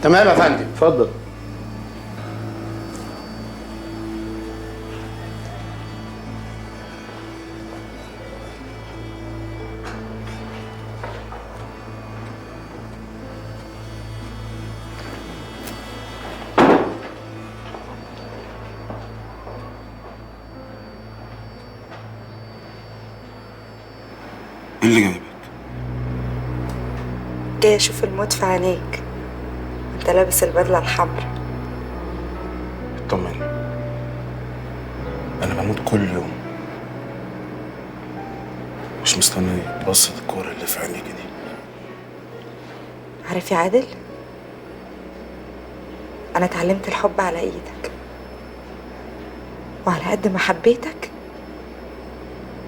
تمام يا فندم. اتفضل. ايه اللي جايبك؟ جاي اشوف الموت في عينيك. انت لابس البدلة الحمراء. اطمني، انا بموت كل يوم، مش مستني بصة الكورة اللي في عينيك دي. عارف يا عادل، انا اتعلمت الحب على ايدك، وعلى قد ما حبيتك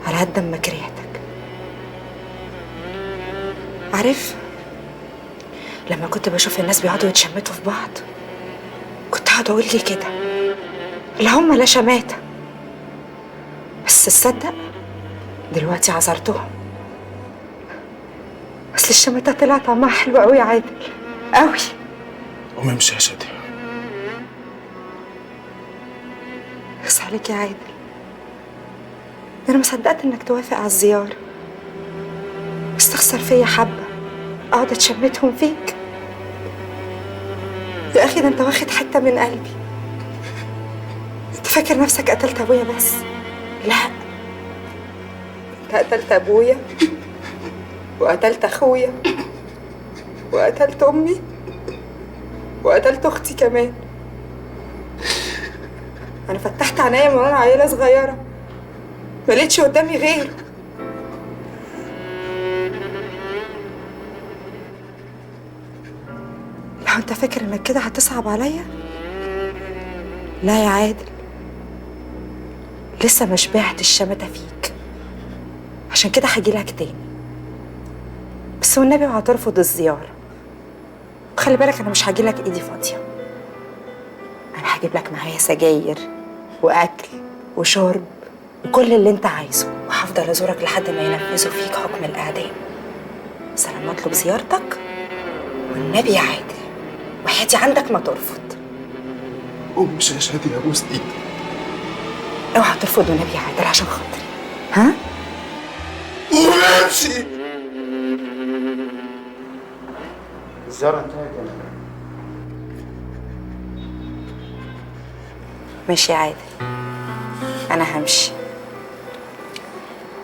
على قد ما كرهتك. عارف لما كنت بشوف الناس بيقعدوا يتشمتوا في بعض، كنت هقعد اقول لي كده، لا هم لا شماتة، بس تصدق دلوقتي عذرتهم. اصل الشماتة طلع طعمها حلو قوي يا عادل، قوي. قومي امشي يا شادي. بس عليك يا عادل، ده انا ما صدقت انك توافق على الزيارة. استخسر فيا حبة اقعد اتشمتهم فيك؟ يا اخي ده انت واخد حتة من قلبي. انت فاكر نفسك قتلت ابويا بس؟ لا، انت قتلت ابويا وقتلت اخويا وقتلت امي وقتلت اختي كمان. انا فتحت عينيا من وانا عيلة صغيرة، ما لقيتش قدامي غيره. لو انت فاكر انك كده هتصعب عليا، لا يا عادل، لسه ما شبعت الشماتة فيك، عشان كده هجيلك تاني. بس والنبي اوعى ترفض الزيارة. وخلي بالك انا مش هجيلك ايدي فاضية، انا هجيب لك معايا سجاير واكل وشرب وكل اللي انت عايزه، وهفضل ازورك لحد ما ينفذوا فيك حكم الاعدام. بس لما اطلب زيارتك والنبي يا عادل وحياتي عندك ما ترفض. قوم امشي يا شادي، ابوس ايدك. اوعى ترفض والنبي يا عادل عشان خاطري. ها؟ قوم امشي. الزيارة انتهت يا مدام. ماشي يا عادل، انا همشي،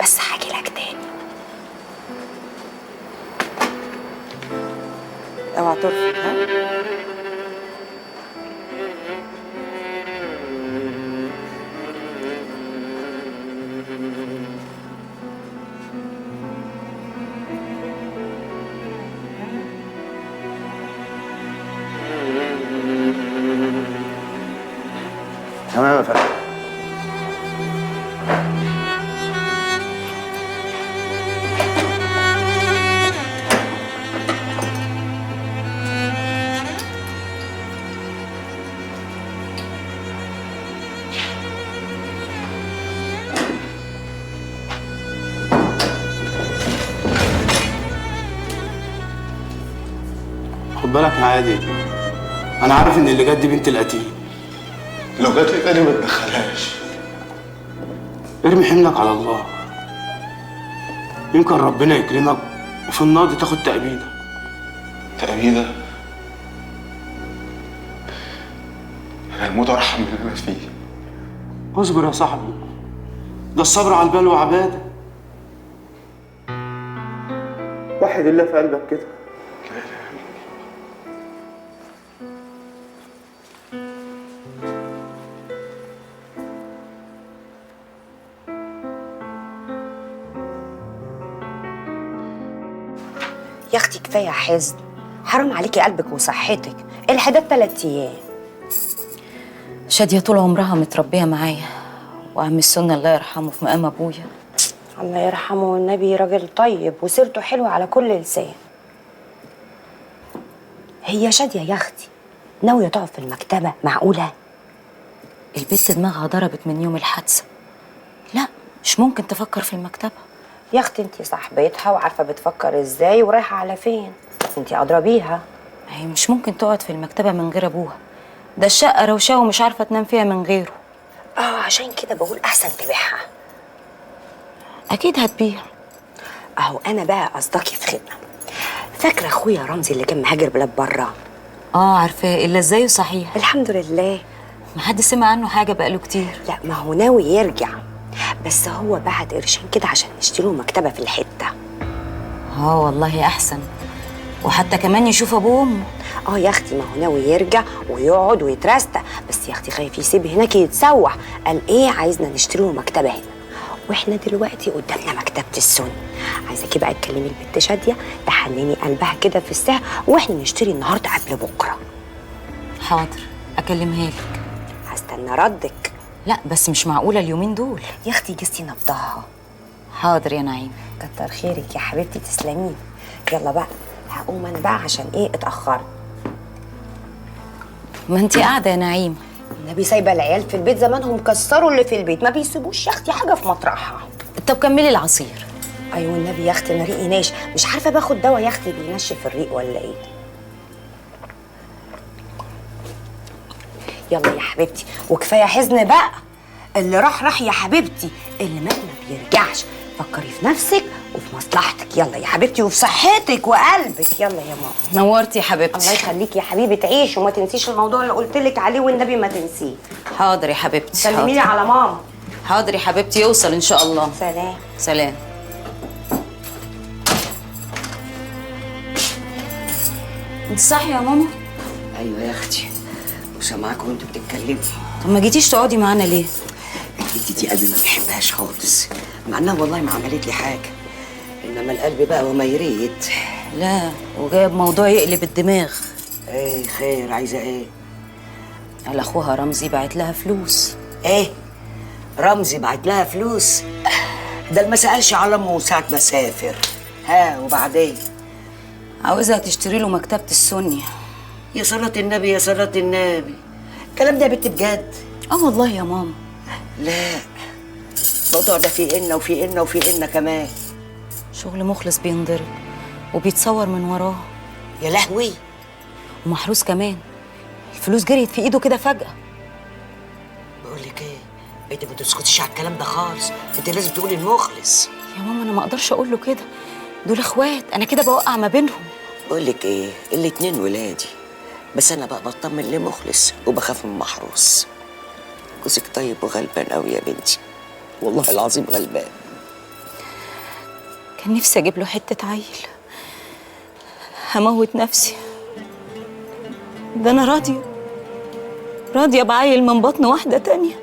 بس هاجيلك تاني. اوعى ترفض. ها؟ تمام يا فندم. خد بالك يا عادل، انا عارف ان اللي جت دي بنت القتيل. لو جات لي تاني ما تدخلهاش. ارمي حملك على الله، يمكن ربنا يكرمك وفي النار تاخد تأبيدة. تأبيدة؟ انا الموت ارحم من اللي انا فيه. اصبر يا صاحبي، ده الصبر على البال وعباده. وحد الله في قلبك كده. لا لا. يا اختي كفاية حزن، حرام عليكي قلبك وصحتك. الحداد 3 ايام. شاديه طول عمرها متربيه معايا، وعم السنة الله يرحمه في مقام ابويا. الله يرحمه والنبي راجل طيب وسيرته حلوة على كل لسان. هي شاديه يا اختي ناوية تقف في المكتبة؟ معقولة؟ البت دماغها ضربت من يوم الحادثة، لا مش ممكن تفكر في المكتبة. يا اختي انتي صاحبتها وعارفه بتفكر ازاي ورايحه على فين، انتي ادرى بيها. هي مش ممكن تقعد في المكتبة من غير ابوها، ده الشقة روشاه ومش عارفه تنام فيها من غيره. عشان كده بقول احسن تبيعها. اكيد هتبيع. اهو انا بقى قصدكي في خدمة. فاكره اخويا رمزي اللي كان مهاجر بلاد بره؟ عارفاه. الا ازاي صحيح؟ الحمد لله. ما حد سمع عنه حاجة بقاله كتير. لا ما هو ناوي يرجع، بس هو بعت قرشين كده عشان نشتري له مكتبه في الحتة. والله احسن، وحتى كمان يشوف ابوه وامه. يا اختي ما هو ناوي يرجع ويقعد ويترستق، بس يا اختي خايف يسيب هناك يتسوح. قال ايه؟ عايزنا نشتري له مكتبه هنا، واحنا دلوقتي قدامنا مكتبه السن. عايزاكي بقى تكلمي البت شاديه تحنني قلبها كده في الساعة، واحنا نشتري النهارده قبل بكره. حاضر اكلمها لك. هستنى ردك. لا بس مش معقولة اليومين دول يا اختي، جستي نبضها. حاضر يا نعيم. كتر خيرك يا حبيبتي، تسلمي. يلا بقى هقوم انا بقى عشان ايه اتاخرت. ما انتي قاعدة يا نعيم. النبي سايبه العيال في البيت، زمانهم كسروا اللي في البيت، ما بيسيبوش يا اختي حاجة في مطرحها. طب كملي العصير. ايوه النبي يا اختي انا ريقي ناشف، مش عارفه باخد دواء يا اختي بينشف الريق ولا ايه. يلا يا حبيبتي وكفاية حزن بقى، اللي راح راح يا حبيبتي، اللي مات ما بيرجعش. فكري في نفسك وفي مصلحتك، يلا يا حبيبتي، وفي صحتك وقلبك. يلا يا ماما. نورتي يا حبيبتي. الله يخليكي يا حبيبي، تعيش وما تنسيش الموضوع اللي قلت لك عليه، والنبي ما تنسيه. حاضر يا حبيبتي. سلمي لي على ماما. حاضر يا حبيبتي، يوصل ان شاء الله. سلام. سلام. انت صاحية يا ماما؟ ايوه يا اختي، وسامعاكم وانتوا بتتكلموا. طب ما جيتيش تقعدي معانا ليه؟ البنت دي قلبي ما بحبهاش خالص، مع انها والله ما عملت لي حاجة، انما القلب بقى وما يريد. لا وجايب موضوع يقلب الدماغ. ايه خير، عايزه ايه؟ قال اخوها رمزي بعت لها فلوس. ايه؟ رمزي بعت لها فلوس؟ ده ما سالش على امه ساعة ما سافر. ها وبعدين؟ عاوزها تشتري له مكتبه السني. يا صلاة النبي يا صلاة النبي، الكلام ده يا بنت بجد؟ والله يا ماما. لا الموضوع ده في إنا وفي إنا وفي إنا كمان. شغل مخلص بينضرب وبيتصور من وراه. يا لهوي. ومحروس كمان، الفلوس جريت في ايده كده فجأة. بقول لك ايه، انت ما تسكتيش على الكلام ده خالص، انت لازم تقولي المخلص. يا ماما انا ما اقدرش اقول له كده، دول اخوات، انا كده بوقع ما بينهم. بقول لك ايه، الاتنين ولادي، بس انا بقى بطمن لمخلص وبخاف من محروس. جوزك طيب وغلبان قوي يا بنتي، والله العظيم غلبان. كان نفسي اجيب له حتة عيل، هموت نفسي. ده انا راضية راضية بعيل من بطن واحدة تانية.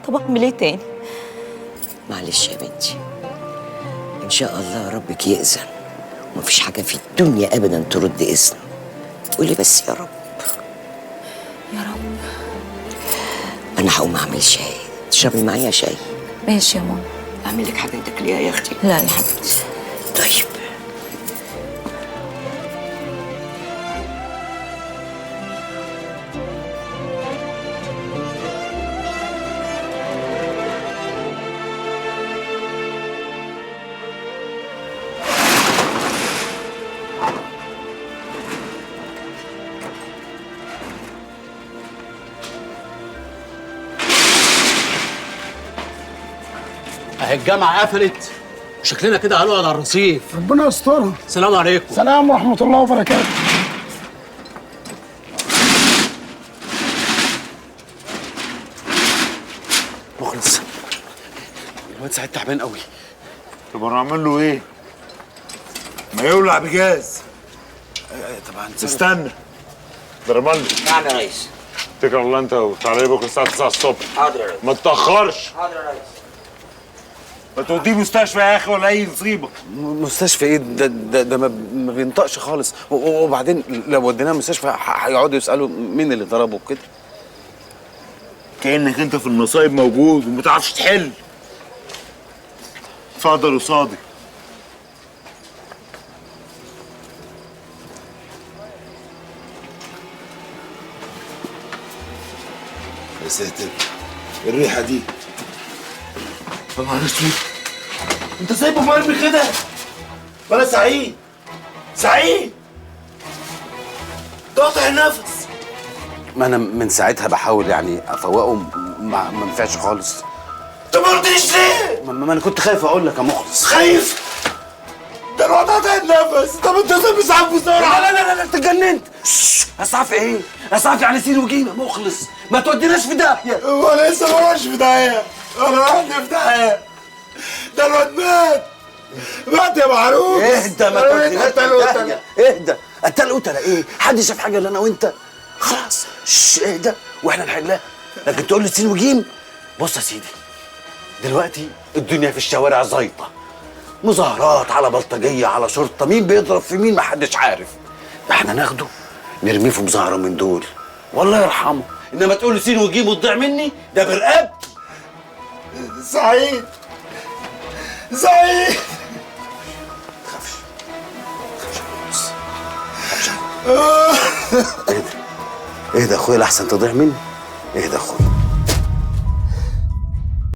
طب اعمل ايه تاني؟ معلش يا بنتي، ان شاء الله ربك يأذن، ومفيش حاجة في الدنيا ابدا ترد اذن. قولي بس يا رب. يا رب. انا هقوم اعمل شاي، تشربي معايا شاي؟ ماشي يا ماما. اعمل لك حاجة تاكليها يا اختي؟ لا يا حبيبتي. طيب. اهي الجامعة قفلت وشكلنا كده هنقعد على الرصيف. ربنا يسترها. السلام عليكم. سلام ورحمة الله وبركاته. مخلص، الواد سعيد تعبان قوي. طب انا اعمل له ايه؟ ما يولع بجاز. طبعا. استنى درملي. نعم يا ريس. اتكل على الله انت وتعالى لي بكره الساعة 9 الصبح. حاضر يا ريس. ما تتأخرش. حاضر يا ريس. ما توديه مستشفى يا اخي ولا اي مصيبة. مستشفى ايه ده؟ ده ما بينطقش خالص، وبعدين لو وديناه مستشفى هيقعدوا يسالوا مين اللي ضربه وكده. كانك انت في المصايب موجود وما تعرفش تحل. اتفضل قصادي. يا ساتر الريحة دي. يا نهار اسود، انت سايبه مرمي كده؟ ولا سعيد، سعيد ده قطع النفس. ما انا من ساعتها بحاول يعني افوقه، ما نفعش خالص. انت ما قلتليش ليه؟ ما انا كنت خايف اقول لك يا مخلص. خايف؟ ده الواد قطع النفس. طب اتصل باسعاف بسرعة. لا لا لا لا، انت اتجننت. اسعاف ايه؟ اسعاف يعني سين وجيم يا مخلص، ما توديناش في داهية. هو انا لسه ما راحش في داهية، انا رايح في داهية. ده الواد مات، مات يا معروف. اهدى، ما توديناش في داهية، اهدى. قتل قتله ايه؟ حد شاف حاجة الا انا وانت؟ خلاص اهدى واحنا نحلها، لكن تقول لي سين وجيم. بص يا سيدي، دلوقتي الدنيا في الشوارع زيطه، مظاهرات على بلطجيه على شرطه، مين بيضرب في مين محدش عارف. احنا ناخده نرميه في مظاهره من دول والله يرحمه، انما تقول لي سين وجيم وتضيع مني ده برقبتي. سعيد سعيد، ما تخافش ما تخافش. اهدى اهدى يا اخويا، لحسن تضيع مني. اهدى يا اخويا.